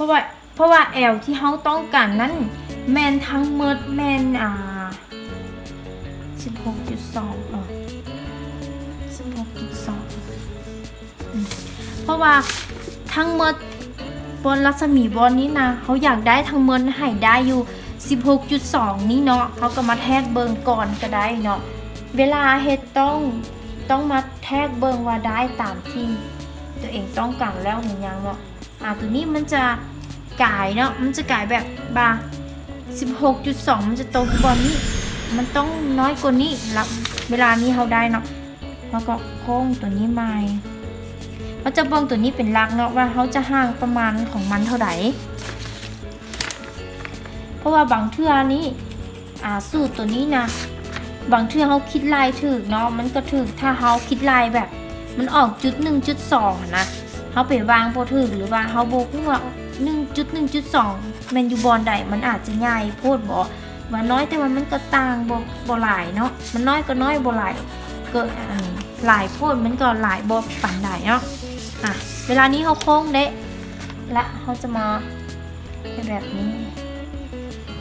ພາະວ່າ ເພາະວ່າແອວທີ່ເຮົາຕ້ອງການນັ້ນແມ່ນທັງໝົດແມ່ນ ອ່າ ສິບຫົກຈຸດສອງ ເນາະ ສິບຫົກຈຸດສອງ ອືມ ເພາະວ່າທັງໝົດ ບ່ອນລັດສະໝີບ່ອນນີ້ນະ ເຮົາຢາກໄດ້ທັງໝົດໃຫ້ໄດ້ຢູ່ສິບຫົກຈຸດສອງນີ້ເນາະ ເຮົາກໍມາແທກເບິ່ງກ່ອນກໍໄດ້ເນາະ. ເວລາເຮັດຕ້ອງ ຕ້ອງມາແທກເບິ່ງວ່າໄດ້ຕາມທີ່ຕົວເອງຕ້ອງການແລ້ວຫຼືຍັງເນາະ. ອາ ຕົວນີ້ມັນຈະກາຍເນາະ ມັນຈະກາຍແບບວ່າສິບຫົກຈຸດສອງ ມັນຈະຕົກຢູ່ບ່ອນນີ້ ມັນຕ້ອງນ້ອຍກວ່ານີ້ລະ. ເວລານີ້ເຮົາໄດ້ເນາະ ເຮົາກໍໂຄ້ງຕົວນີ້ໃໝ່ ເຮົາຈະເບິ່ງຕົວນີ້ເປັນຫຼັກເນາະ ວ່າເຮົາຈະຫ່າງປະມານຂອງມັນເທົ່າໃດ. ເພາະວ່າບາງເທື່ອນີ້ ອາ ສູດຕົວນີ້ນະ ບາງເທື່ອເຮົາຄິດໄລ່ຖືກເນາະ ມັນກໍຖືກ ຖ້າເຮົາຄິດໄລ່ແບບມັນອອກຈຸດໜຶ່ງຈຸດສອງຫັ້ນນະ ເຮົາໄປວາງບໍ່ຖືກ ຫຼືວ່າເຮົາບໍ່ຮູ້ວ່າໜຶ່ງຈຸດໜຶ່ງຈຸດສອງແມ່ນຢູ່ບ່ອນໃດ ມັນອາດຈະໃຫຍ່ໂພດບໍ ວ່ານ້ອຍ ແຕ່ວ່າມັນກໍຕ່າງບໍ່ ບໍ່ຫຼາຍເນາະ ມັນນ້ອຍກໍນ້ອຍ ບໍ່ຫຼາຍກໍ ອັນ ຫຼາຍໂພດມັນກໍຫຼາຍບໍ່ປານໃດເນາະ. ອາ ເວລານີ້ເຮົາໂຄ້ງໄດ້ລະ ເຮົາຈະມາ ເຮັດແບບນີ້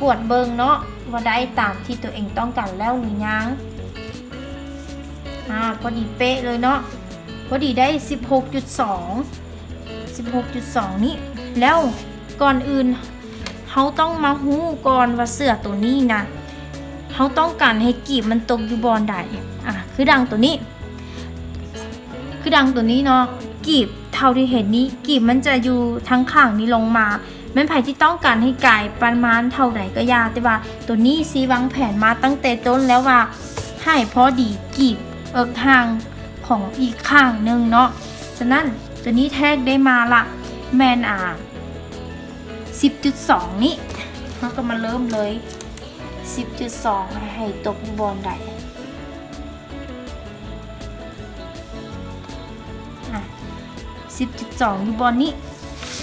ກວດເບິ່ງເນາະ ວ່າໄດ້ຕາມທີ່ຕົວເອງຕ້ອງການແລ້ວຫຼືຍັງ. ອາ ພໍດີເປະເລີຍເນາະ ພໍດີໄດ້ສິບຫົກຈຸດສອງ ສິບຫົກຈຸດສອງນີ້. ແລ້ວກ່ອນອື່ນເຮົາຕ້ອງມາຮູ້ກ່ອນວ່າເສື້ອໂຕນີ້ນະ ເຮົາຕ້ອງການໃຫ້ກີບມັນຕົກຢູ່ບ່ອນໃດ. ອາ ຄືດັ່ງໂຕນີ້ ຄືດັ່ງໂຕນີ້ເນາະ ກີບເທົ່າທີ່ເຫັນນີ້ ກີບມັນຈະຢູ່ທາງຂ້າງນີ້ລົງມາ. ແມ່ນໃຜທີ່ຕ້ອງການໃຫ້ກາຍປະມານເທົ່າໃດກໍຢ່າ ແຕ່ວ່າໂຕນີ້ຊິວາງແຜນມາຕັ້ງແຕ່ຕົ້ນແລ້ວວ່າໃຫ້ພໍດີກີບເອິກຫ່າງຂອງອີກຂ້າງໜຶ່ງເນາະ. ສະນັ້ນໂຕນີ້ແທກໄດ້ມາລະ ແມ່ນ ອາ ສິບຈຸດສອງນີ້ ເຮົາກໍມາເລີ່ມເລີຍ ສິບຈຸດສອງ ໃຫ້ຕົກຢູ່ບ່ອນໃດ. ອາ ສິບຈຸດສອງ ຢູ່ບ່ອນນີ້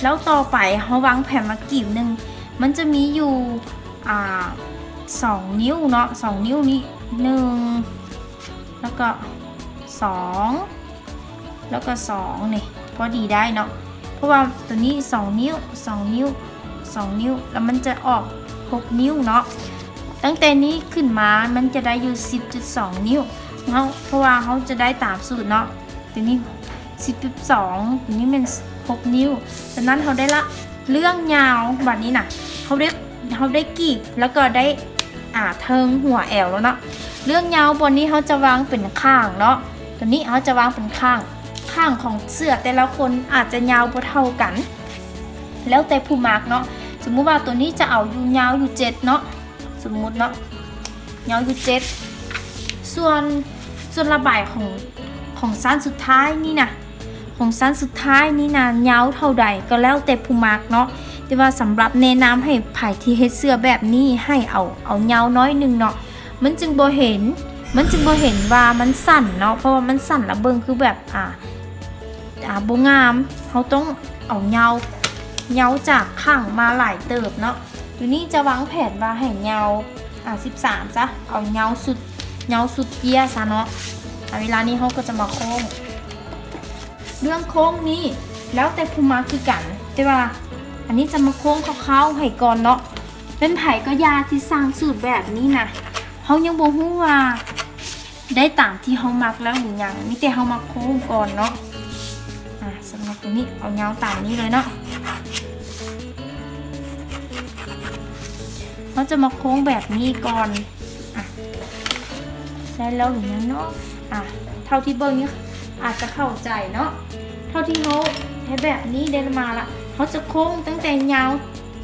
ແລ້ວຕໍ່ໄປເຮົາວາງແຜນມາກີບໜຶ່ງ ມັນຈະມີຢູ່ ອາ ສອງນິ້ວເນາະ ສອງນິ້ວນີ້ ໜຶ່ງ ແລ້ວກໍ ສອງ ແລ້ວກໍ ສອງ ນີ້ ພໍດີໄດ້ເນາະ ເພາະວ່າໂຕນີ້ ສອງນິ້ວ ສອງນິ້ວ ສອງນິ້ວ ແລ້ວມັນຈະອອກ ຫົກນິ້ວເນາະ. ຕັ້ງແຕ່ນີ້ຂຶ້ນມາມັນຈະໄດ້ຢູ່ ສິບຈຸດສອງ ນິ້ວເນາະ ເພາະວ່າເຮົາຈະໄດ້ຕາມສູດເນາະ ຕົວນີ້ ສິບຈຸດສອງ ຕົວນີ້ແມ່ນ ຫົກ ນິ້ວ. ສະນັ້ນເຮົາໄດ້ລະ ເລື່ອງຍາວບາດນີ້ນະ ເຮົາໄດ້ ເຮົາໄດ້ກີບ ແລ້ວກໍໄດ້ ອາ ເທິງຫົວແອວແລ້ວເນາະ. ເລື່ອງຍາວບ່ອນນີ້ເຮົາຈະວາງເປັນຂ້າງເນາະ ຕົວນີ້ເຮົາຈະວາງເປັນຂ້າງ ຂ້າງຂອງເສື້ອແຕ່ລະຄົນອາດຈະຍາວບໍ່ເທົ່າກັນ ແລ້ວແຕ່ຜູ້ມັກເນາະ. ສົມມຸດວ່າຕົວນີ້ຈະເອົາຢູ່ ຍາວຢູ່ ເຈັດ ເນາະ ສົມມຸດເນາະ ຍາວຢູ່ ເຈັດ ສ່ວນ ສ່ວນລະບາຍຂອງ ຂອງຊັ້ນສຸດທ້າຍນີ້ນະ ຂອງຊັ້ນສຸດທ້າຍນີ້ນະ ຍາວເທົ່າໃດກໍແລ້ວແຕ່ຜູ້ມັກເນາະ. ແຕ່ວ່າສຳລັບແນະນຳໃຫ້ໃຜທີ່ເຮັດເສື້ອແບບນີ້ ໃຫ້ເອົາ ເອົາຍາວໜ້ອຍໜຶ່ງເນາະ ມັນຈຶ່ງບໍ່ເຫັນ ມັນຈຶ່ງບໍ່ເຫັນວ່າມັນສັ້ນເນາະ ເພາະວ່າມັນສັ້ນລະເບິ່ງຄືແບບ ອາ ອາ ບໍ່ງາມ. ເຮົາຕ້ອງເອົາຍາວ ຍາວຈາກຂ້າງມາຫຼາຍເຕີບເນາະ. ຢູ່ນີ້ຈະວາງແຜນວ່າໃຫ້ຍາວ ອາ ສິບສາມ ຊະ ເອົາຍາວສຸດ ຍາວສຸດເກ້ຍຊະເນາະ. ອາ ເວລານີ້ເຮົາກໍຈະມາໂຄ້ງ ເລື່ອງໂຄ້ງນີ້ແລ້ວແຕ່ຜູ້ມັກຄືກັນ ແຕ່ວ່າອັນນີ້ຈະມາໂຄ້ງຄ່າວໆໃຫ້ກ່ອນເນາະ. ແມ່ນໃຜກໍຢ່າທີ່ສ້າງສູດແບບນີ້ນະ ເຮົາຍັງບໍ່ຮູ້ວ່າ ໄດ້ຕາມທີ່ເຮົາມັກແລ້ວຫຼືຍັງ ມີແຕ່ເຮົາມາໂຄ້ງກ່ອນເນາະ. ອາ ສຳລັບຕົວນີ້ເອົາຍາວຕາມນີ້ເລີຍເນາະ ເຮົາຈະມາໂຄ້ງແບບນີ້ກ່ອນ. ອາ ໄດ້ແລ້ວຫຼືຍັງເນາະ. ອາ ເທົ່າທີ່ເບິ່ງນີ້ອາດຈະເຂົ້າໃຈເນາະ ເທົ່າທີ່ເຮົາເຮັດແບບນີ້ໄດ້ມາລະ ເຮົາຈະໂຄ້ງຕັ້ງແຕ່ຍາວ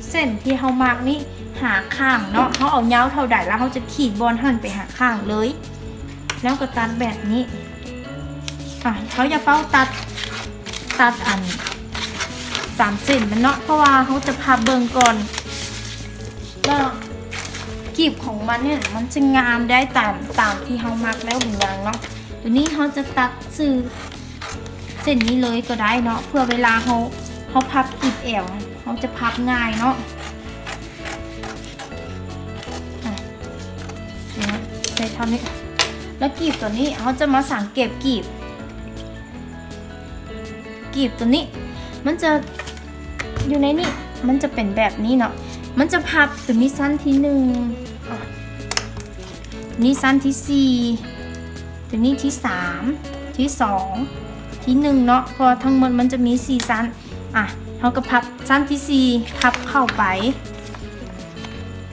ເສັ້ນທີ່ເຮົາມັກນີ້ຫາຂ້າງເນາະ ເຮົາເອົາຍາວເທົ່າໃດ ແລ້ວເຮົາຈະຂີດບ່ອນຫັ້ນໄປຫາຂ້າງເລີຍ ແລ້ວກໍຕັດແບບນີ້. ອາ ເຮົາຢ່າຟ້າວຕັດ ຕັດອັນຕາມເສັ້ນມັນເນາະ ເພາະວ່າເຮົາຈະພັບເບິ່ງກ່ອນວ່າກີບຂອງມັນນີ້ ມັນຈະງາມໄດ້ຕາມ ຕາມທີ່ເຮົາມັກແລ້ວຫຼືຍັງເນາະ. ຕົວນີ້ເຮົາຈະຕັດຊື່ ເສັ້ນນີ້ເລີຍກໍໄດ້ເນາະ ເພື່ອເວລາເຮົາ ເຮົາພັບກີບແອວ ເຮົາຈະພັບງ່າຍເນາະ. ອາ ໃສ່ເທົ່ານີ້ ແລ້ວກີບຕົວນີ້ເຮົາຈະມາສັງເກດກີບ ກີບຕົວນີ້ມັນຈະຢູ່ໃນນີ້ ມັນຈະເປັນແບບນີ້ເນາະ ມັນຈະພັບ ໂຕນີ້ຊັ້ນທີໜຶ່ງ ນີ້ຊັ້ນທີສີ່ ໂຕນີ້ທີສາມ ທີສອງ ທີໜຶ່ງເນາະ ເພາະວ່າທັງໝົດມັນຈະມີສີ່ຊັ້ນ. ອ່ະ ເຮົາກໍພັບຊັ້ນທີສີ່ ພັບເຂົ້າໄປ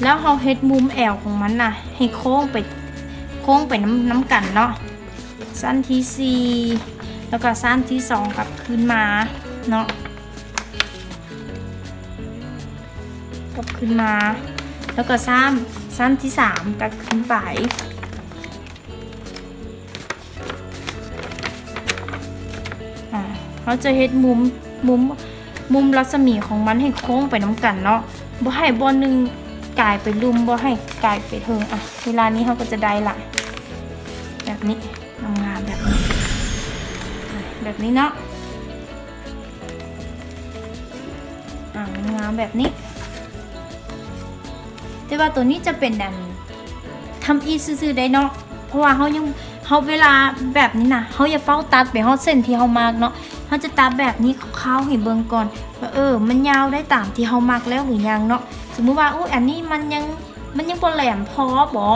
ແລ້ວເຮົາເຮັດມຸມແອວຂອງມັນນະ ໃຫ້ໂຄ້ງໄປ ໂຄ້ງໄປນຳ ນຳກັນເນາະ ຊັ້ນທີສີ່ ແລ້ວກໍຊັ້ນທີສອງກັບຄືນມາເນາະ ກັບຄືນມາ ແລ້ວກໍຊ້ຳ ຊັ້ນທີສາມກັບຄືນໄປ. ອ່າ ເຮົາຈະເຮັດມຸມ ມຸມ ມຸມລັດສະໝີຂອງມັນໃຫ້ໂຄ້ງໄປນຳກັນເນາະ ບໍ່ໃຫ້ບ່ອນໜຶ່ງກາຍໄປລຸ່ມ ບໍ່ໃຫ້ກາຍໄປເທິງ. ອ່ະ ເວລານີ້ເຮົາກໍຈະໄດ້ລະ ແບບນີ້ ງາມໆ ແບບນີ້ ອ່ະ ແບບນີ້ເນາະ ອ່າ ງາມແບບນີ້ ແຕ່ວ່າໂຕນີ້ຈະເປັນອັນທຳອິດຊື່ໆ ໄດ້ເນາະ ເພາະວ່າເຮົາຍັງ ເຮົາເວລາແບບນີ້ນະ ເຮົາຢ່າຟ້າວຕັດໄປຮອດເສັ້ນທີ່ເຮົາມັກເນາະ ເຮົາຈະຕັດແບບນີ້ຄ່າວໆ ໃຫ້ເບິ່ງກ່ອນວ່າ ເອີ ມັນຍາວໄດ້ຕາມທີ່ເຮົາມັກແລ້ວຫຼືຍັງເນາະ. ສົມມຸດວ່າ ອຸ້ຍ ອັນນີ້ມັນຍັງ ມັນຍັງບໍ່ແຫຼມພໍບໍ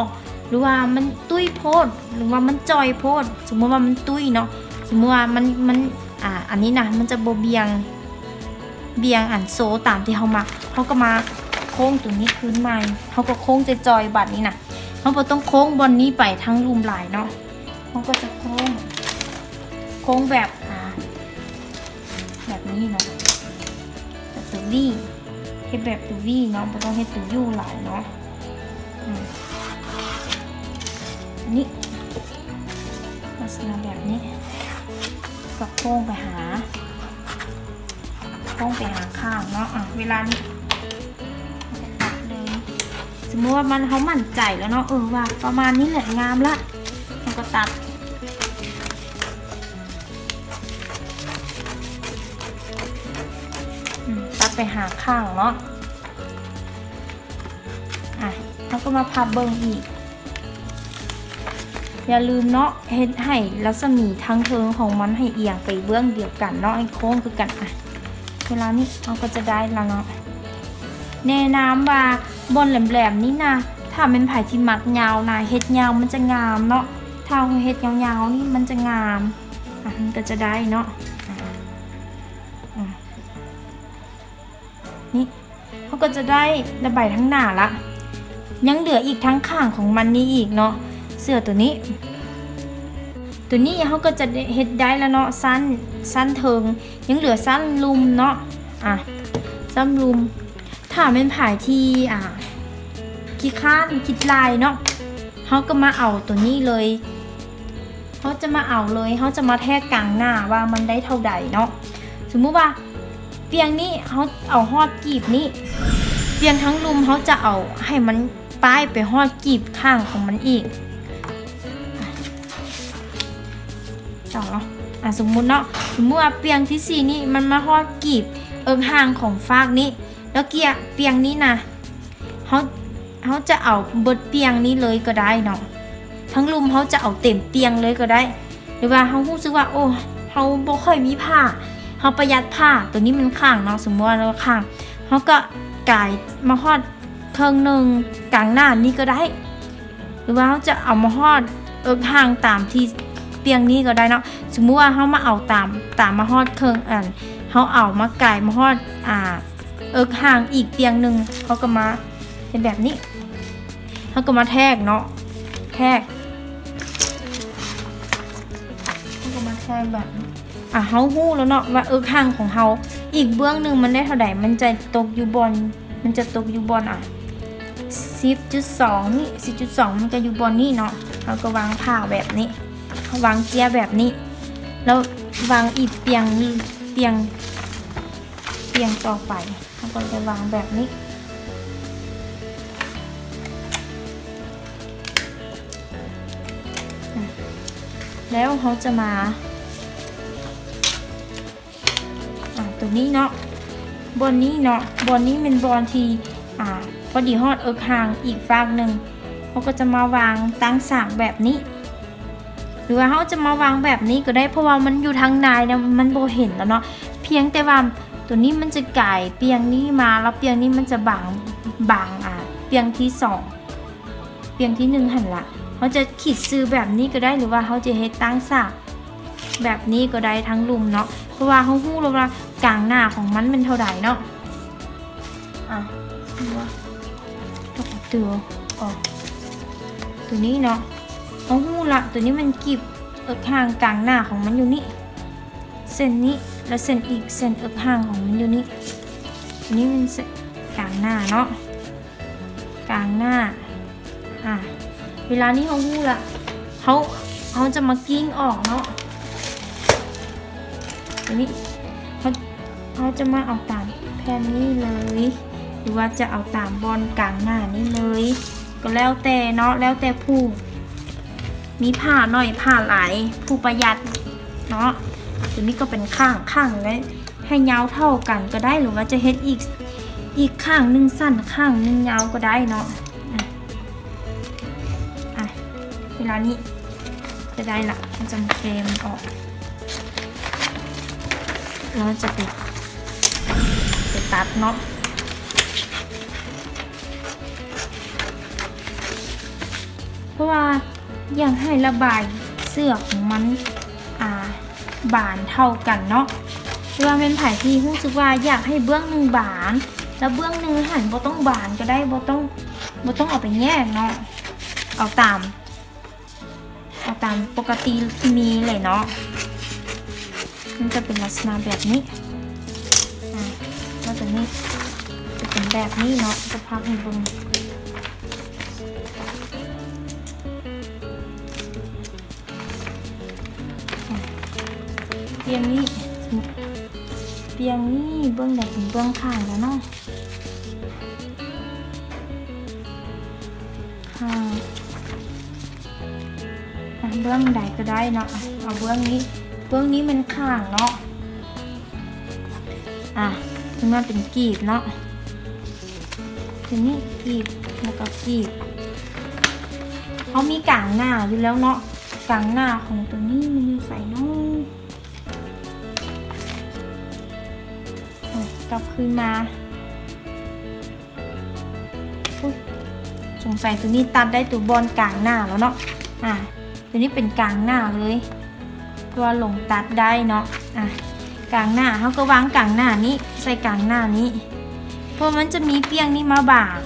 ຫຼືວ່າມັນຕຸ້ຍໂພດ ຫຼືວ່າມັນຈ່ອຍໂພດ ສົມມຸດວ່າມັນຕຸ້ຍເນາະ ສົມມຸດວ່າມັນ ມັນ ອ່າ ອັນນີ້ນະ ມັນຈະບໍ່ບ່ຽງ ບ່ຽງອັນໂຊຕາມທີ່ເຮົາມັກ ເຮົາກໍມາໂຄ້ງໂຕນີ້ຄືນໃໝ່ ເຮົາກໍໂຄ້ງຈ່ອຍໆ ບາດນີ້ນະ ເຮົາບໍ່ຕ້ອງໂຄ້ງບ່ອນນີ້ໄປທາງລຸ່ມຫຼາຍເນາະ ເຮົາກໍຈະໂຄ້ງ ໂຄ້ງແບບ ອ່າ ແບບນີ້ເນາະ ແບບໂຕ V ເຮັດແບບໂຕ V ເນາະ ບໍ່ຕ້ອງເຮັດໂຕ U ຫຼາຍເນາະ. ອືມ ອັນນີ້ລັກສະນະແບບນີ້ ກໍໂຄ້ງໄປຫາ ໂຄ້ງໄປຫາຂ້າງເນາະ. ອ່ະ ເວລານີ້ ຕັດເລີຍ ສົມມຸດວ່າມັນ ເຮົາໝັ້ນໃຈແລ້ວເນາະ ເອີ ວ່າປະມານນີ້ແຫຼະງາມລະ ເຮົາກໍຕັດ ອືມ ຕັດໄປຫາຂ້າງເນາະ. ອ່ະ ເຮົາກໍມາພັບເບິ່ງອີກ ຢ່າລືມເນາະ ເຮັດໃຫ້ລັດສະໝີທາງເທິງຂອງມັນໃຫ້ອຽງໄປເບື້ອງດຽວກັນເນາະ ໃຫ້ໂຄ້ງຄືກັນ. ອ່ະ ເວລານີ້ເຮົາກໍຈະໄດ້ລະເນາະ. ແນະນຳວ່າບ່ອນແຫຼມໆ ນີ້ນະ ຖ້າແມ່ນໃຜທີ່ມັກຍາວນະ ເຮັດຍາວມັນຈະງາມເນາະ ຖ້າເຮົາເຮັດຍາວໆ ນີ້ມັນຈະງາມ. ອ່ະ ມັນກໍຈະໄດ້ເນາະ ອ່ະ ນີ້ ເຮົາກໍຈະໄດ້ລະໃບທາງໜ້າລະ ຍັງເຫຼືອອີກທາງຂ້າງຂອງມັນນີ້ອີກເນາະ ເສື້ອໂຕນີ້ ໂຕນີ້ເຮົາກໍຈະເຮັດໄດ້ລະເນາະ ຊັ້ນ ຊັ້ນເທິງ ຍັງເຫຼືອຊັ້ນລຸ່ມເນາະ. ອ່ະ ຊັ້ນລຸ່ມ ຖ້າແມ່ນໃຜທີ່ ອ່າ ຂີ້ຄ້ານຄິດຫຼາຍເນາະ ເຮົາກໍມາເອົາໂຕນີ້ເລີຍ ເຮົາຈະມາເອົາເລີຍ ເຮົາຈະມາແທກກາງໜ້າວ່າມັນໄດ້ເທົ່າໃດເນາະ. ສົມມຸດວ່າປ່ຽງນີ້ເຮົາເອົາຮອດກີບນີ້ ປ່ຽງທາງລຸ່ມເຮົາຈະເອົາໃຫ້ມັນປ້າຍໄປຮອດກີບຂ້າງຂອງມັນອີກ. ຕໍ່ເນາະ ອ່ະ ສົມມຸດເນາະ ສົມມຸດວ່າປ່ຽງທີສີ່ນີ້ມັນມາຮອດກີບເອິກຫ່າງຂອງຟາກນີ້ ແລ້ວກຽ ປ່ຽງນີ້ນະ ເຮົາ ເຮົາຈະເອົາເບິດປ່ຽງນີ້ເລີຍກໍໄດ້ເນາະ ທັງລຸ່ມເຮົາຈະເອົາເຕັມປ່ຽງເລີຍກໍໄດ້ ຫຼືວ່າເຮົາຮູ້ສຶກວ່າ ໂອ້ ເຮົາບໍ່ຄ່ອຍມີຜ້າ ເຮົາປະຢັດຜ້າ ໂຕນີ້ມັນຂ້າງເນາະ ສົມມຸດວ່າຂ້າງ ເຮົາກໍກາຍມາຮອດເຄິ່ງໜຶ່ງກາງໜ້ານີ້ກໍໄດ້ ຫຼືວ່າເຮົາຈະເອົາມາຮອດເອິກຫ່າງຕາມທີ່ປ່ຽງນີ້ກໍໄດ້ເນາະ. ສົມມຸດວ່າເຮົາມາເອົາຕາມ ຕາມມາຮອດເຄິ່ງ ອັນ ເຮົາເອົາມາກາຍມາຮອດ ອ່າ ເອິກຫ່າງອີກປ່ຽງໜຶ່ງ ເຮົາກໍມາເຮັດແບບນີ້ ເຮົາກໍມາແທກເນາະ ແທກ ເຮົາກໍມາແທກແບບນີ້. ອ່ະ ເຮົາຮູ້ແລ້ວເນາະວ່າເອິກຫ່າງຂອງເຮົາອີກເບື້ອງໜຶ່ງມັນໄດ້ເທົ່າໃດ ມັນຈະຕົກຢູ່ບ່ອນ ມັນຈະຕົກຢູ່ບ່ອນ ອ່ະ ສິບຈຸດສອງນີ້ ສິບຈຸດສອງ ມັນກໍຢູ່ບ່ອນນີ້ເນາະ. ເຮົາກໍວາງຜ້າແບບນີ້ ວາງເຈ້ຍແບບນີ້ ແລ້ວວາງອີກປ່ຽງ ປ່ຽງ ປ່ຽງຕໍ່ໄປ ເຮົາກໍຈະວາງແບບນີ້ ແລ້ວເຮົາຈະມາ ອ່າ ຕົວນີ້ເນາະ ບ່ອນນີ້ເນາະ ບ່ອນນີ້ແມ່ນບ່ອນທີ່ ອ່າ ພໍດີຮອດເອິກຫ່າງອີກຟາກໜຶ່ງ ເຮົາກໍຈະມາວາງຕັ້ງສາກແບບນີ້ ຫຼືວ່າເຮົາຈະມາວາງແບບນີ້ກໍໄດ້ ເພາະວ່າມັນຢູ່ທາງໃນນະ ມັນບໍ່ເຫັນແລ້ວເນາະ. ພຽງແຕ່ວ່າ ຕົວນີ້ມັນຈະກາຍປ່ຽງນີ້ມາ ແລ້ວປ່ຽງນີ້ມັນຈະບາງ ບາງ ອ່າ ປ່ຽງທີສອງ ປ່ຽງທີໜຶ່ງຫັ້ນລະ. ເຮົາຈະຂີດຊື່ແບບນີ້ກໍໄດ້ ຫຼືວ່າເຮົາຈະເຮັດຕັ້ງສາກແບບນີ້ກໍໄດ້ ທັງລຸ່ມເນາະ ເພາະວ່າເຮົາຮູ້ແລ້ວວ່າກາງໜ້າຂອງມັນແມ່ນເທົ່າໃດເນາະ. ອ່ະ ຕົວ ຕົວ ອອກ ຕົວນີ້ເນາະ ເຮົາຮູ້ລະ ຕົວນີ້ມັນກີບເອິກຫ່າງກາງໜ້າຂອງມັນຢູ່ນີ້ ເສັ້ນນີ້ ແລ້ວເສັ້ນອີກເສັ້ນເອິກຫ່າງຂອງມັນຢູ່ນີ້. ຕົວນີ້ມັນເສັ້ນກາງໜ້າເນາະ ກາງໜ້າ. ອ່າ ເວລານີ້ເຮົາຮູ້ລະ ເຮົາ ເຮົາຈະມາກິ້ງອອກເນາະ ຕົວນີ້ ເຮົາ ເຮົາຈະມາເອົາຕາມແຜ່ນນີ້ເລີຍ ຫຼືວ່າຈະເອົາຕາມບ່ອນກາງໜ້ານີ້ເລີຍ ກໍແລ້ວແຕ່ເນາະ ແລ້ວແຕ່ຜູ້ມີຜ້າໜ້ອຍຜ້າຫຼາຍ ຜູ້ປະຢັດເນາະ. ຕົວນີ້ກໍເປັນຂ້າງ ຂ້າງໄດ້ ໃຫ້ຍາວເທົ່າກັນກໍໄດ້ ຫຼືວ່າຈະເຮັດອີກ ອີກຂ້າງໜຶ່ງສັ້ນ ຂ້າງໜຶ່ງຍາວກໍໄດ້ເນາະ. ອ່ະ ອ່ະ ເວລານີ້ຈະໄດ້ລະ ເຮົາຈະມາແກະມັນອອກ ແລ້ວຈະໄປ ໄປຕັດເນາະ ເພາະວ່າ ຢາກໃຫ້ລະບາຍເສື້ອຂອງມັນ ອ່າ ບານເທົ່າກັນເນາະ. ຫຼືວ່າແມ່ນໃຜທີ່ຮູ້ສຶກວ່າຢາກໃຫ້ເບື້ອງໜຶ່ງບານ ແລ້ວເບື້ອງໜຶ່ງຫັ້ນບໍ່ຕ້ອງບານກໍໄດ້ ບໍ່ຕ້ອງ ບໍ່ຕ້ອງເອົາໄປແຍກເນາະ ເອົາຕາມ ເອົາຕາມປົກກະຕິທີ່ມີເລີຍເນາະ. ມັນຈະເປັນລັກສະນະແບບນີ້ ອ່າ ແລ້ວຕົວນີ້ຈະເປັນແບບນີ້ເນາະ ຈະພັບໃຫ້ເບິ່ງ ອ່າ ປ່ຽງນີ້ ສະມຸດ ປ່ຽງນີ້ເບື້ອງໃດເປັນເບື້ອງຂ້າງລະເນາະ ຂ້າງ ອ່ະ ເບື້ອງໃດກໍໄດ້ເນາະ ອ່ະ ເອົາເບື້ອງນີ້ ເບື້ອງນີ້ແມ່ນຂ້າງເນາະ ອ່ະ ເປັນມາເປັນກີບເນາະ ທີນີ້ກີບ ແລ້ວກໍກີບ ເຮົາມີກາງໜ້າຢູ່ແລ້ວເນາະ ກາງໜ້າຂອງຕົວນີ້ມັນຢູ່ໃສເນາະ ອ່ະ ກັບຄືນມາ. ອຸ້ຍ ສົງໄສຕົວນີ້ຕັດໄດ້ຕົວບ່ອນກາງໜ້າແລ້ວເນາະ ອ່າ ຕົວນີ້ເປັນກາງໜ້າເລີຍ ເພາະວ່າລົງຕັດໄດ້ເນາະ ອ່າ ກາງໜ້າ ເຮົາກໍວາງກາງໜ້ານີ້ ໃສ່ກາງໜ້ານີ້ ເພາະມັນຈະມີປ່ຽງນີ້ມາບາງ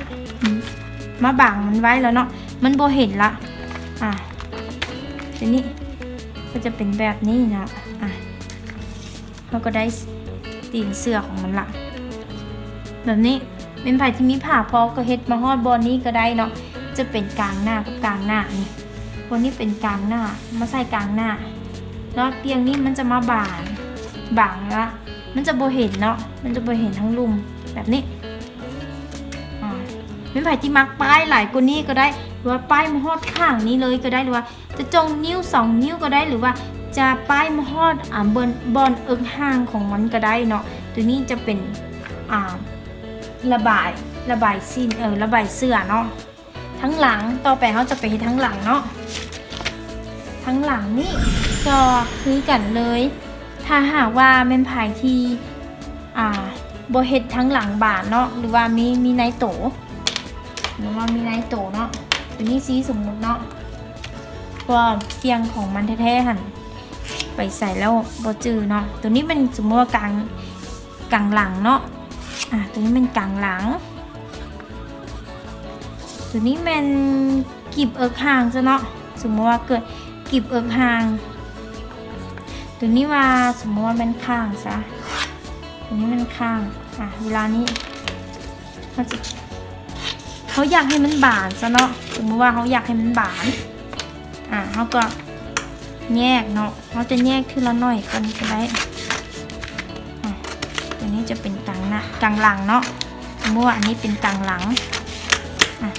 ມາບາງມັນໄວ້ແລ້ວເນາະ ມັນບໍ່ເຫັນລະ ອ່າ ຕົວນີ້ກໍຈະເປັນແບບນີ້ເນາະ ອ່າ ເຮົາກໍໄດ້ຕີນເສື້ອຂອງມັນລະ ແບບນີ້ ແມ່ນໃຜທີ່ມີຜ້າພໍກໍເຮັດມາຮອດບ່ອນນີ້ກໍໄດ້ເນາະ ຈະເປັນກາງໜ້າກັບກາງໜ້ານີ້ ບ່ອນນີ້ເປັນກາງໜ້າ ມາໃສ່ກາງໜ້າ ແລ້ວປ່ຽງນີ້ມັນຈະມາບາງ ບາງລະ ມັນຈະບໍ່ເຫັນເນາະ ມັນຈະບໍ່ເຫັນທັງລຸ່ມ ແບບນີ້ ອ່າ ແມ່ນໃຜທີ່ມັກປ້າຍຫຼາຍກວ່ານີ້ກໍໄດ້ ຫຼືວ່າປ້າຍມາຮອດຂ້າງນີ້ເລີຍກໍໄດ້ ຫຼືວ່າ ຈະຈ່ອງນິ້ວສອງນິ້ວກໍໄດ້ ຫຼືວ່າຈະປ້າຍມາຮອດ ອ່າ ບ່ອນ ບ່ອນເອິກຫ່າງຂອງມັນກໍໄດ້ເນາະ ຕົວນີ້ຈະເປັນ ອ່າ ລະບາຍ ລະບາຍສິ້ນ ເອີ ລະບາຍເສື້ອເນາະ ທັງຫຼັງ ຕໍ່ໄປເຮົາຈະໄປເຮັດທັງຫຼັງເນາະ ທັງຫຼັງນີ້ກໍຄືກັນເລີຍ ຖ້າຫາກວ່າແມ່ນໃຜທີ່ ອ່າ ບໍ່ເຮັດທັງຫຼັງບານເນາະ ຫຼືວ່າມີ ມີໃນໂຕ ຫຼືວ່າມີໃນໂຕເນາະ ຕົວນີ້ຊີ້ສົມມຸດເນາະ ເພາະວ່າປ່ຽງຂອງມັນແທ້ໆຫັ້ນໄປໃສແລ້ວບໍ່ຈື່ເນາະ ຕົວນີ້ແມ່ນສົມມຸດວ່າກາງ ກາງຫຼັງເນາະ ອ່າ ຕົວນີ້ແມ່ນກາງຫຼັງ ຕົວນີ້ແມ່ນ ກີບເອິກຫ່າງຊະເນາະ ສົມມຸດວ່າເກີດກີບເອິກຫ່າງ ຕົວນີ້ວ່າສົມມຸດວ່າແມ່ນຂ້າງຊະ ຕົວນີ້ແມ່ນຂ້າງ ອ່ະ ເວລານີ້ເຮົາຈະ ເຮົາຢາກໃຫ້ມັນບານຊະເນາະ ສົມມຸດວ່າເຮົາຢາກໃຫ້ມັນບານ ອ່ະ ເຮົາກໍແຍກເນາະ ເຮົາຈະແຍກເທື່ອລະໜ້ອຍກ່ອນກໍໄດ້ ອ່ະ ຕົວນີ້ຈະເປັນກາງໜ້າ ກາງຫຼັງເນາະ ສົມມຸດວ່າອັນນີ້ເປັນກາງຫຼັງ ອ່ະ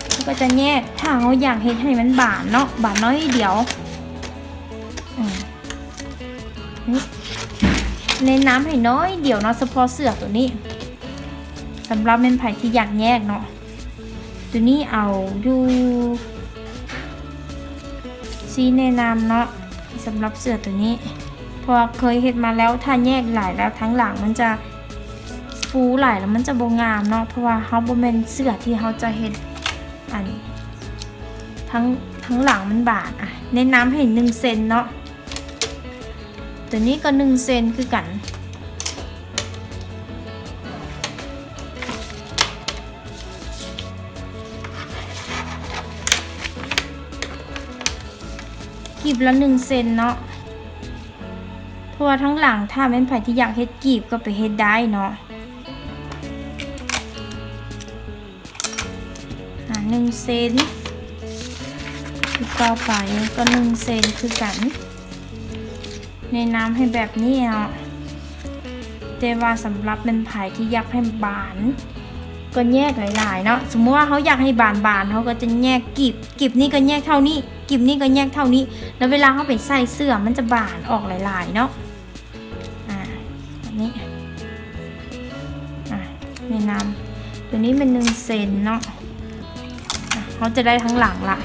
ເຮົາກໍຈະແຍກ ຖ້າເຮົາຢາກເຮັດໃຫ້ມັນບານເນາະ ບານໜ້ອຍດຽວ ອືມ ນີ້ ແນະນຳໃຫ້ໜ້ອຍດຽວເນາະ ສະເພາະເສື້ອຕົວນີ້ ສຳລັບແມ່ນໃຜທີ່ຢາກແຍກເນາະ ຕົວນີ້ເອົາຢູ່ ຊີ້ແນະນຳເນາະ ສຳລັບເສື້ອຕົວນີ້ ເພາະວ່າເຄີຍເຮັດມາແລ້ວ ຖ້າແຍກຫຼາຍແລ້ວທາງຫຼັງມັນຈະ ຟູຫຼາຍແລ້ວມັນຈະບໍ່ງາມເນາະ ເພາະວ່າເຮົາບໍ່ແມ່ນເສື້ອທີ່ເຮົາຈະເຮັດ ອັນ ທັງ ທັງຫຼັງມັນບາດ. ອະ ແນະນຳໃຫ້ໜຶ່ງເຊັນເນາະ ໂຕນີ້ກໍໜຶ່ງເຊັນຄືກັນ ກີບລະໜຶ່ງເຊັນເນາະ ເພາະວ່າທັງຫຼັງ ຖ້າແມ່ນໃຜທີ່ຢາກເຮັດກີບກໍໄປເຮັດໄດ້ເນາະ. ອາ ໜຶ່ງເຊັນ ອີກຕໍ່ໄປກໍໜຶ່ງເຊັນຄືກັນ ແນະນຳໃຫ້ແບບນີ້ເນາະ ແຕ່ວ່າສຳລັບແມ່ນໃຜທີ່ຢາກໃຫ້ບານ ກໍແຍກຫຼາຍໆເນາະ. ສົມມຸດວ່າເຮົາຢາກໃຫ້ບານໆ ເຮົາກໍຈະແຍກກີບ ກີບນີ້ກໍແຍກເທົ່ານີ້ ກີບນີ້ກໍແຍກເທົ່ານີ້ ແລ້ວເວລາເຮົາໄປໃສ່ເສື້ອ ມັນຈະບານອອກຫຼາຍໆເນາະ. ອາ ແບບນີ້ ອາ ແນະນຳ ໂຕນີ້ແມ່ນໜຶ່ງເຊັນເນາະ. ອາ ເຮົາຈະໄດ້ທັງຫຼັງລະ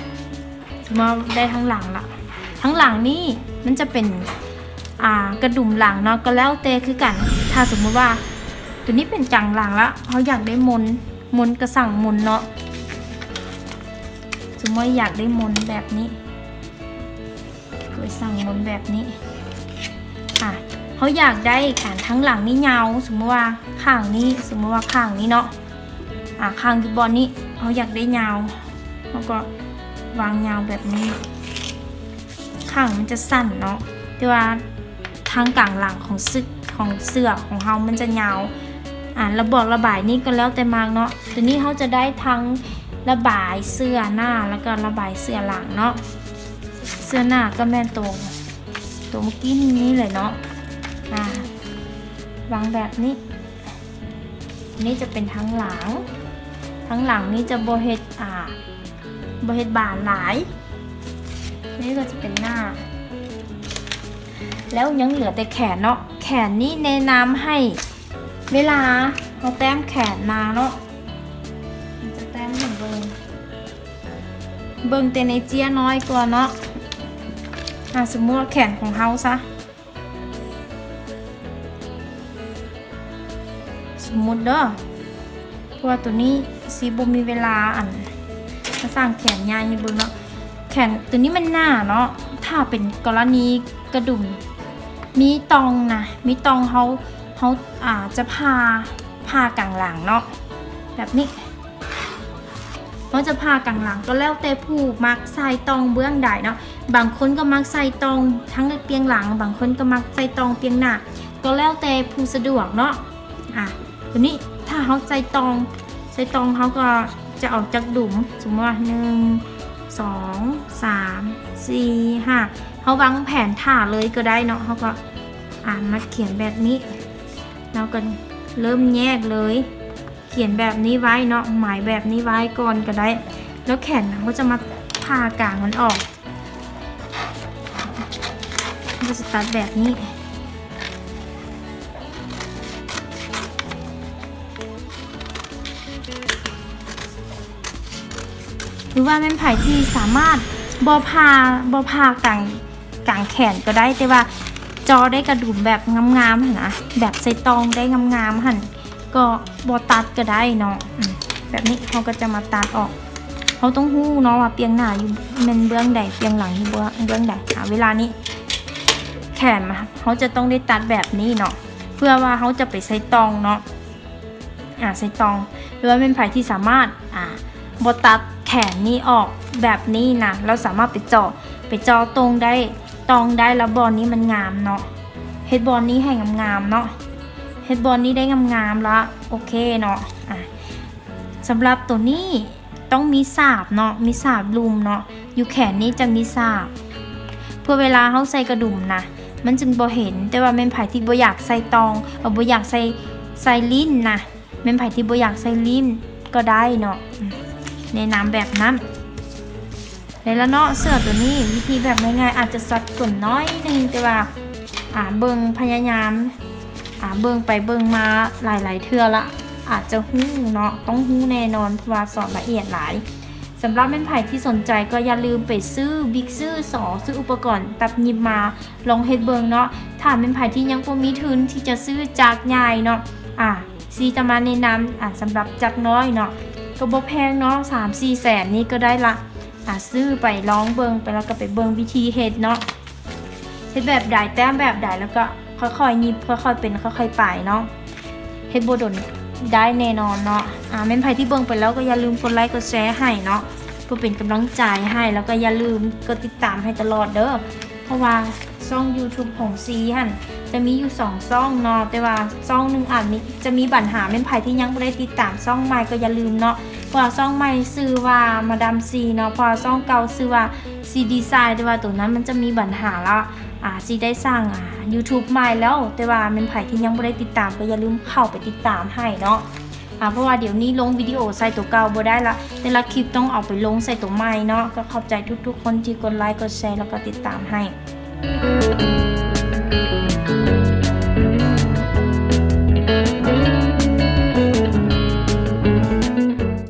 ສົມມຸດວ່າໄດ້ທັງຫຼັງລະ ທັງຫຼັງນີ້ມັນຈະເປັນ ອາ ກະດຸມຫຼັງເນາະ ກໍແລ້ວແຕ່ຄືກັນ. ຖ້າສົມມຸດວ່າໂຕນີ້ເປັນກາງຫຼັງລະ ເຮົາຢາກໄດ້ມົນ ມົນກະສັງມົນເນາະ ສົມມຸດວ່າຢາກໄດ້ມົນແບບນີ້ ກະສັງມົນແບບນີ້. ອາ ເຮົາຢາກໄດ້ ອາ ທັງຫຼັງນີ້ຍາວ ສົມມຸດວ່າຂ້າງນີ້ ສົມມຸດວ່າຂ້າງນີ້ເນາະ ອາ ຂ້າງຢູ່ບ່ອນນີ້ ເຮົາຢາກໄດ້ຍາວ ເຮົາກໍວາງຍາວແບບນີ້ ຂ້າງມັນຈະສັ້ນເນາະ ແຕ່ວ່າທາງກາງຫຼັງຂອງເສື້ອ ຂອງເສື້ອຂອງເຮົາມັນຈະຍາວ. ອາ ລະບອກລະບາຍນີ້ກໍແລ້ວແຕ່ມັກເນາະ ໂຕນີ້ເຮົາຈະໄດ້ທັງລະບາຍເສື້ອໜ້າ ແລ້ວກໍລະບາຍເສື້ອຫຼັງເນາະ. ເສື້ອໜ້າກໍແມ່ນໂຕ ໂຕເມື່ອກີ້ນີ້ເລີຍເນາະ ອາ ວາງແບບນີ້ ນີ້ຈະເປັນທາງຫຼັງ ທາງຫຼັງນີ້ຈະບໍ່ເຮັດ ອາ ບໍ່ເຮັດບານຫຼາຍ. ນີ້ກໍຈະເປັນໜ້າ ແລ້ວຍັງເຫຼືອແຕ່ແຂນເນາະ ແຂນນີ້ແນະນຳໃຫ້ ເວລາເຮົາແຕ້ມແຂນມາເນາະ ຈະແຕ້ມໃຫ້ເບິ່ງ ເບິ່ງແຕ່ໃນເຈ້ຍນ້ອຍກ່ອນເນາະ. ອາ ສົມມຸດວ່າແຂນຂອງເຮົາຊະ ສົມມຸດເດີ ເພາະວ່າໂຕນີ້ຊິບໍ່ມີເວລາ ອັນ ມາສ້າງແຂນໃຫຍ່ໃຫ້ເບິ່ງເນາະ. ແຂນໂຕນີ້ມັນໜ້າເນາະ ຖ້າເປັນກໍລະນີກະດຸມມີຕ່ອງນະ ມີຕ່ອງ ເຮົາ ເຮົາ ອາ ຈະຜ່າ ຜ່າກາງຫຼັງເນາະ ແບບນີ້ ເຮົາຈະຜ່າກາງຫຼັງ ກໍແລ້ວແຕ່ຜູ້ມັກໃສ່ຕ່ອງເບື້ອງໃດເນາະ. ບາງຄົນກໍມັກໃສ່ຕ່ອງທາງປຽງຫຼັງ ບາງຄົນກໍມັກໃສ່ຕ່ອງປຽງໜ້າ ກໍແລ້ວແຕ່ຜູ້ສະດວກເນາະ. ອາ ໂຕນີ້ຖ້າເຮົາໃສ່ຕ່ອງ ໃສ່ຕ່ອງ ເຮົາກໍຈະອອກຈາກດຸມ ສົມມຸດວ່າ ໜຶ່ງ ສອງ ສາມ ສີ່ ຫ້າ ເຮົາວາງແຜນຖ້າເລີຍກໍໄດ້ເນາະ. ເຮົາກໍ ອາ ມາຂຽນແບບນີ້ ເຮົາກໍເລີ່ມແຍກເລີຍ ຂຽນແບບນີ້ໄວ້ເນາະ ໝາຍແບບນີ້ໄວ້ກ່ອນກໍໄດ້ ແລ້ວແຂນເຮົາຈະມາຜ່າກາງມັນອອກ ເຮົາຈະຕັດແບບນີ້ ຫຼືວ່າແມ່ນໃຜທີ່ສາມາດບໍ່ຜ່າ ບໍ່ຜ່າກາງ ກາງແຂນກໍໄດ້ ແຕ່ວ່າເຈາະໄດ້ກະດຸມແບບງາມໆຫັ້ນນະ ແບບໃສ່ຕ່ອງໄດ້ງາມໆຫັ້ນ ກໍບໍ່ຕັດກໍໄດ້ເນາະ. ອືມ ແບບນີ້ເຮົາກໍຈະມາຕັດອອກ ເຮົາຕ້ອງຮູ້ເນາະວ່າປຽງໜ້າຢູ່ແມ່ນເບື້ອງໃດ ປຽງຫຼັງຢູ່ເບື້ອງ ເບື້ອງໃດ. ອາ ເວລານີ້ແຂນເຮົາຈະຕ້ອງໄດ້ຕັດແບບນີ້ເນາະ ເພື່ອວ່າເຮົາຈະໄປໃສ່ຕ່ອງເນາະ. ອາ ໃສ່ຕ່ອງ ຫຼືວ່າແມ່ນໃຜທີ່ສາມາດ ອາ ບໍ່ຕັດແຂນນີ້ອອກແບບນີ້ນະ ລາວສາມາດໄປເຈາະ ໄປເຈາະຕົງໄດ້ ຕ່ອງໄດ້ ແລ້ວບ່ອນນີ້ມັນງາມເນາະ ເຮັດບ່ອນນີ້ໃຫ້ງາມໆເນາະ ເຮັດບ່ອນນີ້ໄດ້ງາມໆລະ ໂອເຄເນາະ. ອາ ສຳລັບໂຕນີ້ຕ້ອງມີສາບເນາະ ມີສາບລຸ່ມເນາະ ຢູ່ແຂນນີ້ຈະມີສາບ ເພື່ອເວລາເຮົາໃສ່ກະດຸມນະ ມັນຈຶ່ງບໍ່ເຫັນ. ແຕ່ວ່າແມ່ນໃຜທີ່ບໍ່ຢາກໃສ່ຕ່ອງ ເອີ ບໍ່ຢາກໃສ່ ໃສ່ລີ້ນນະ ແມ່ນໃຜທີ່ບໍ່ຢາກໃສ່ລີ້ນກໍໄດ້ເນາະ ອືມ ແນະນຳແບບນັ້ນ. ແລ້ວລະເນາະ ເສື້ອໂຕນີ້ ວິທີແບບງ່າຍໆ ອາດຈະສັບສົນໜ້ອຍໜຶ່ງ ແຕ່ວ່າ ອາ ເບິ່ງ ພະຍາຍາມ ອາ ເບິ່ງໄປເບິ່ງມາຫຼາຍໆເທື່ອລະ ອາດຈະຮູ້ເນາະ ຕ້ອງຮູ້ແນ່ນອນ ເພາະວ່າສອນລະອຽດຫຼາຍ. ສຳລັບແມ່ນໃຜທີ່ສົນໃຈກໍຢ່າລືມໄປຊື້ບິກ ຊື້ສໍ ຊື້ອຸປະກອນຕັດຫຍິບມາລອງເຮັດເບິ່ງເນາະ. ຖ້າແມ່ນໃຜທີ່ຍັງບໍ່ມີທຶນທີ່ຈະຊື້ຈາກໃຫຍ່ເນາະ ອາ ຊີຈະມາແນະນຳ ອາ ສຳລັບຈັກນ້ອຍເນາະ ກໍບໍ່ແພງເນາະ ສາມສີ່ແສນນີ້ກໍໄດ້ລະ ອາ ຊື້ໄປລອງເບິ່ງ ໄປ ແລ້ວກໍໄປເບິ່ງວິທີເຮັດເນາະ ເຮັດແບບໃດ ແຕ້ມແບບໃດ ແລ້ວກໍຄ່ອຍໆຫຍິບ ຄ່ອຍໆເປັນ ຄ່ອຍໆໄປເນາະ ເຮັດບໍ່ດົນໄດ້ແນ່ນອນເນາະ ອາ ແມ່ນໃຜທີ່ເບິ່ງໄປແລ້ວກໍຢ່າລືມກົດໄລກົດແຊໃຫ້ເນາະ ເພື່ອເປັນກຳລັງໃຈໃຫ້ ແລ້ວກໍຢ່າລືມກົດຕິດຕາມໃຫ້ຕະຫຼອດເດີ້ ເພາະວ່າຊ່ອງຢູທູບຂອງຊີຫັ້ນ ຈະມີຢູ່ສອງຊ່ອງເນາະ ແຕ່ວ່າຊ່ອງໜຶ່ງອາດມີ ຈະມີບັນຫາ ແມ່ນໃຜທີ່ຍັງບໍ່ໄດ້ຕິດຕາມຊ່ອງໃໝ່ກໍຢ່າລືມເນາະ ເພາະວ່າຊ່ອງໃໝ່ຊື່ວ່າມາດາມຊີເນາະ ເພາະວ່າຊ່ອງເກົ່າຊື່ວ່າຊີດີໄຊ ແຕ່ວ່າໂຕນັ້ນມັນຈະມີບັນຫາລະ ອາ ຊີໄດ້ສ້າງ ອາ ຢູທູບໃໝ່ແລ້ວ ແຕ່ວ່າແມ່ນໃຜທີ່ຍັງບໍ່ໄດ້ຕິດຕາມກໍຢ່າລືມເຂົ້າໄປຕິດຕາມໃຫ້ເນາະ ອາ ເພາະວ່າດຽວນີ້ລົງວິດີໂອໃສ່ໂຕເກົ່າບໍ່ໄດ້ລະ ແຕ່ລະຄລິບຕ້ອງເອົາໄປລົງໃສ່ໂຕໃໝ່ເນາະ ກໍຂອບໃຈທຸກໆຄົນທີ່ກົດໄລກົດແຊ ແລ້ວກໍຕິດຕາມໃຫ້.